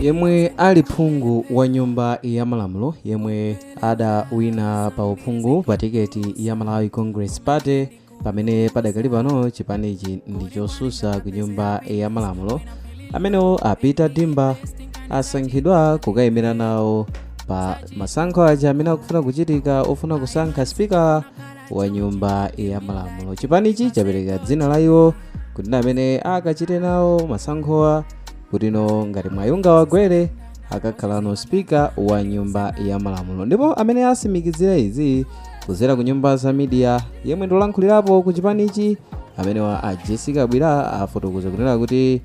Yemwe ali phungu wa Nyumba ya Malamulo, yemwe adawina pa uphungu pa tiketi ya Malawi Congress Party, pamene padakali pano chipanichi ndi chosusa ku Nyumba ya Malamulo, amenewo a Peter Dimba, asankhidwa kukayimira nawo pa masankho aja amene akufuna kuchitika ofuna kusankha spika wa Nyumba ya Malamulo. Chipanichi chapereka dzina la iwo kuti ndi amene akachite nawo masankhowa, kuti no ngati mwayi ungawagwere akakhalano spika wa Nyumba ya Malamulo. Ndipo amene asimikizira izi kuzera ku nyumba za media, yemwe ndiolankhulirapo ku chipanichi, amenewa a Jessica Bwira, afotokoza kunena kuti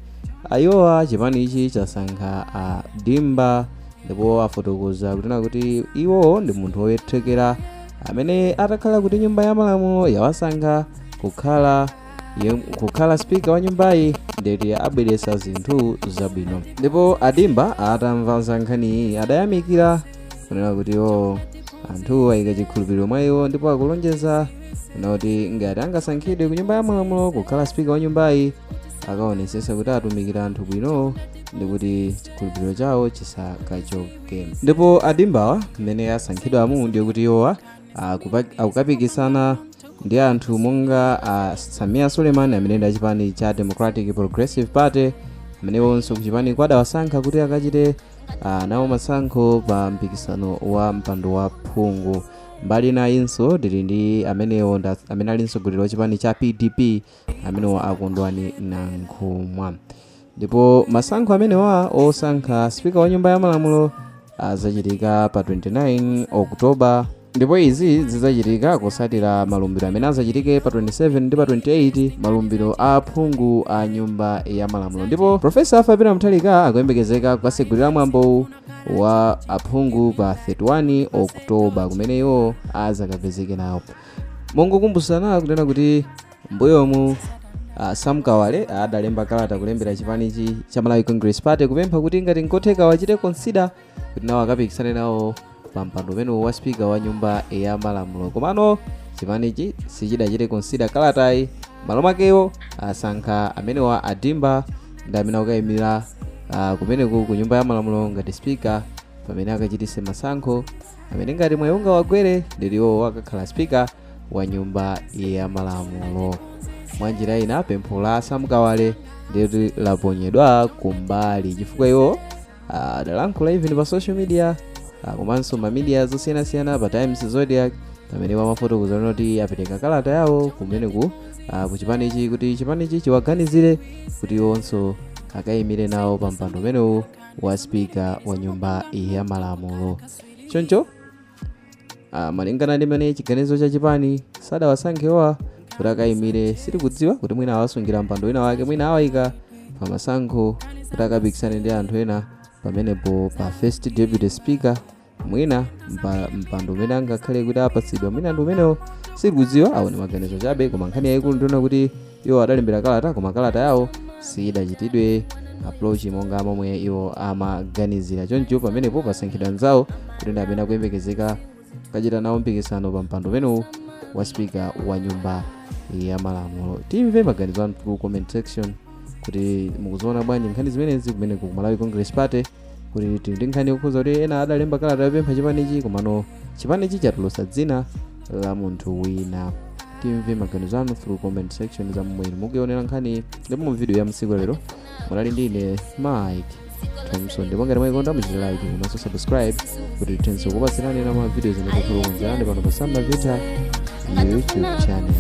ayiwowa chipanichi chasankha a Dimba, ndipo afotokoza kunena kuti iwo ndi munthu woyethekera amene atakhala kuti Nyumba ya Malamulo yawasankha kukhala spika wa nyumbayi, ndeti abweretsa zinthu zabwino. Ndipo Adimba atamva za nkhaniyi adayamikira kunena kuti iwo anthu ayika chikhulupiriro mwa iwo, ndipo akulonjeza kunena kuti ngati angasankhidwe ku Nyumba ya Malamulo kukhala spika wa nyumbayi, akaonesesa kuti atumikira anthu bwino ndi kuti chikhulupiriro chawo chisakachoke. Ndipo Adimbawa mmene asankhidwamu, ndiye kuti iwowa akukapikisana ndi anthu monga a Samia Suleiman, amene ndi achipani cha Democratic Progressive Party, amenewonso kuchipani kwadawasankha kuti akachite nawo masankho pa mpikisano wa mpando wa phungu. Mbali inayinso tili ndi amenewo amene ali mtsogoleri wa chipani cha PDP, amenewo Akondwani Nankhumwa. Ndipo masankho amenewa osankha spika wa Nyumba ya Malamulo azachitika pa 29 Oktoba, ndipo izi zidzachitika kusatira malumbiro amene azachitike pa 27 ndi pa 28, malumbiro a aphungu a Nyumba ya Malamulo. Ndipo Profesa Arthur Peter Mutharika akuyembekezeka kukasegulira mwambo wa aphungu pa 31 Oktoba, kumene iwo azakapezeke nawo. Mongokumbusana kunena kuti mbuyomu Sam Kawale adalemba kalata kulembera chipanichi cha Malawi Congress Party kupempha kuti ngati nkotheka wachite consider kuti nawo akapikisane nawo pa mpando umenewu wa spika wa Nyumba ya Malamulo, komano chipanichi sichidachite consider kalatayi. Malo makewo asankha amenewa Adimba, ndi amene akukayimirira kumeneku ku Nyumba ya Malamulo ngati spika, pamene akachitise masankho amene ngati mwayi ungawagwere ndiliwo akakhala spika wa Nyumba ya Malamulo. Mwanjira ina, pempho la Sam Kawale ndikuti laponyedwa kumbali, chifukwa iwo adalankhula even pa social media komanso ma media zosiyanasiyana, pa Times, Zodiac, pamene pamafotokoza kuti apereka kalata yawo kumeneku ku chipanichi kuti chipanichi chiwaganizire kuti iwonso akayimire nawo pa mpando umenewu wa spika wa Nyumba ya Malamulo. Choncho malingana ndi mene chiganizo cha chipani, sadawasankhewa kuti akayimire. Sitikudziwa kuti mwina awasungira mpando wina wake, mwina awayika pa masankho kuti akapikisane ndi anthu ena pamenepo pa first deputy speaker, mwina mpando umene angakhale kuti apatsidwa mwina ndi umenewo, sitikudziwa. Awo ndi maganizo chabe, koma nkhani yayikulu ndiona kuti iwo adalembera kalata, koma kalata yawo sidachitidwe approach monga momwe iwo amaganizira. Choncho pamenepo pasankhidwa anzawo kuti ndi amene akuyembekezeka kachita nawo mpikisano pa mpando umenewu wa spika wa Nyumba ya Malamulo. Timve maganizo anu ku comment section kuti mukuziona bwanji nkhani zimenezi kumeneko ku Malawi Congress Party, kuti tili ndi nkhani yokhuza kuti ena adalemba kalata yopempha chipanichi, komano chipanichi chatulutsa dzina la munthu wina. Timve maganizo anu through comment section za momwe inu mukuionera nkhani. Ndipo mu video ya msiku lero munali ndi ine Mike Thompson, ndipo ngati mwayikonda muchite like komanso subscribe kuti tithenso kupatsirani na ma videos amene tikukonzerani pano pa Samba Vita YouTube channel.